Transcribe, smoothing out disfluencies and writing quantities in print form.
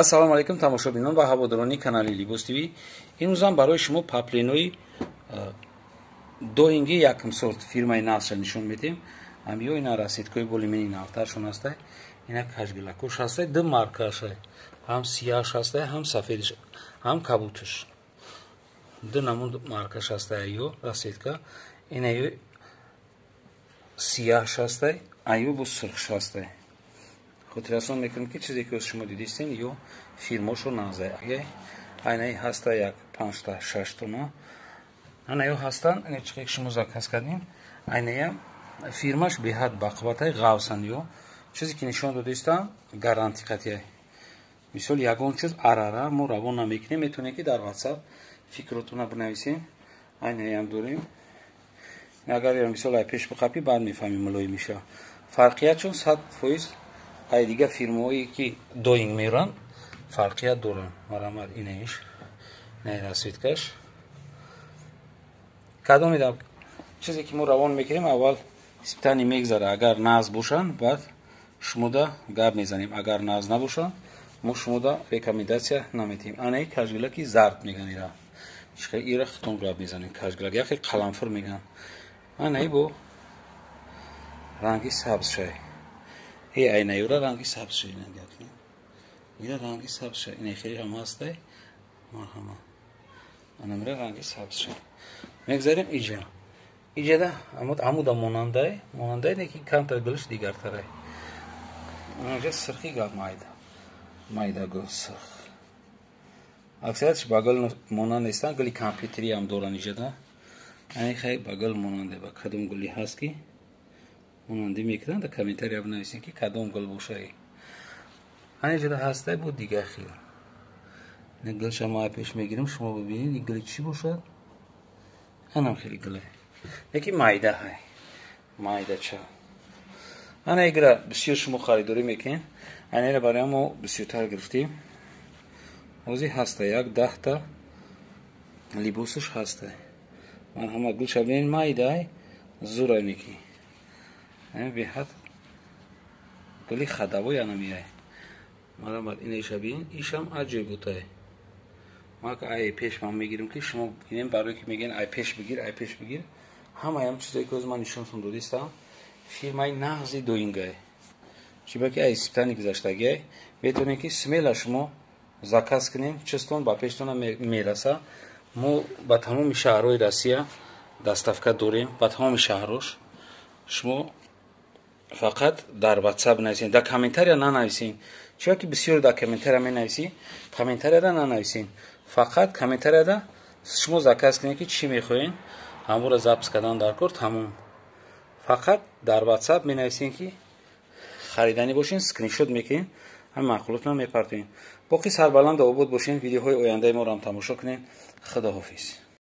Ассалому алайкум тамошобинон ва ҳаводорони канали Либос ТВ. Имрӯзам барои шумо паплинои доинги якм сорт фирмаи навша нишон медиҳем. Ҳамиё ина расидкои болимени навтаршон ҳастай. Ина кажгилакош ҳастай, ду маркааш, ҳам сияҳш ҳастай, ҳам сафедш, ҳам кабутш. Ду намуд маркаш ҳастай аю расидка. Ина ю сияҳш ҳастай, аю бо сурхш ҳастай. Хотиррасон мекунем, ки чизе ки шумо дидистен, ё фирмошо назай. Айнаи ҳаста як панҷта шаштона. Анаё ҳастан, ина чихе ки шумо заказ кардем, айнаям фирмаш беҳад бақувватай, ғавсан ё. Чизе ки нишон додистам, гарантӣ қатъия. Мисол, ягон чиз арара мо равон намекунем, метавонем, ки дар WhatsApp фикротона бинависем. Айнаям дорем. Агар мисол ай пеш биқапӣ, баъд мефаҳмем, мулоим мешавад. Фарқият чун 100% ай дигар фирмаҳое ки доинг меранд, фарқият доранд. Марамад, инаиш, инаи расцветкаш. Кадом чизе ки мо равон мекунем, аввал испытание мегзара. Агар нағз бошанд, баъд шумода гап мезанем. Агар нағз набошанд, мо шумода рекомендация наметиҳем. Анаи кажгилаки зард меган ира. Ира хитон гап мезанем. Кажгилак яхе қаламфур меган. Анаи бо ранги сабз шай. Э, айнаюра ранги сабз шай, ира ранги сабз шай. Ина хеле ҳам ҳастай. Марҳама. Анамира ранги сабз шай. Мегзарем иҷа. Иҷада амуда монандай, монандай, лекин камтар гулиш дигартарай. Анаҷа сирхи гап майда. Майда гул сирх. Аксариятш ба гул монанд нестанд, гули компютерӣ ҳам доранд иҷада. Ани хай ба гул монанде, ба кадом гули ҳаст ки монандӣ мекунанд, дар комментария бинависем, ки кадом гул бошай. Ҳанеҷада ҳастай бо дигар хел. Ин гулша ма пеш мегирем, шумо бибинед, ин гули чӣ бошад? Анам хеле гулай. Лекин майда ҳай. Майдача. Ана игра бисёр шумо харидорӣ мекунед. Айнаира барои мо бисёртар гирифтем. Ҳозир ҳаста як 10та либосаш ҳаста. Ман ҳама гулша бинед, майдай, зурай неки. Беҳад гули хадавой анамияй. Марҳамат, инаиша бин, ишам аҷоиботай. Ма ай пеш ман мегирем, ки шумо бинем, барое ки мегӯянд, ай пеш бигир, ай пеш бигир. Ҳамаям чизое ки ҳозир ман нишонтон додистам, фирмаи нағзи доингай. Чиба ки ай испытание гузаштагиай, метавонед, ки смело шумо заказ кунем, чизтон ба пештона мераса. Мо ба тамоми шаҳрҳои Россия доставка дорем, ба тамоми шаҳрош. Шумо фақат дар WhatsApp нависед, дар комментария нанависед. Чиба ки бисёр дар комментария менависӣ, комментарияда нанависед. Фақат комментарияда шумо заказ кунед, ки чӣ мехоҳед, ҳамонро запись кардан дар кор, тамом. Фақат дар WhatsApp менависед, ки хариданӣ бошед, скриншот мекунед, ҳам маъқулотро мепартоед. Боқӣ сарбаланду обод бошед, видеоҳои ояндаи моро ҳам тамошо кунед. Худоҳофиз.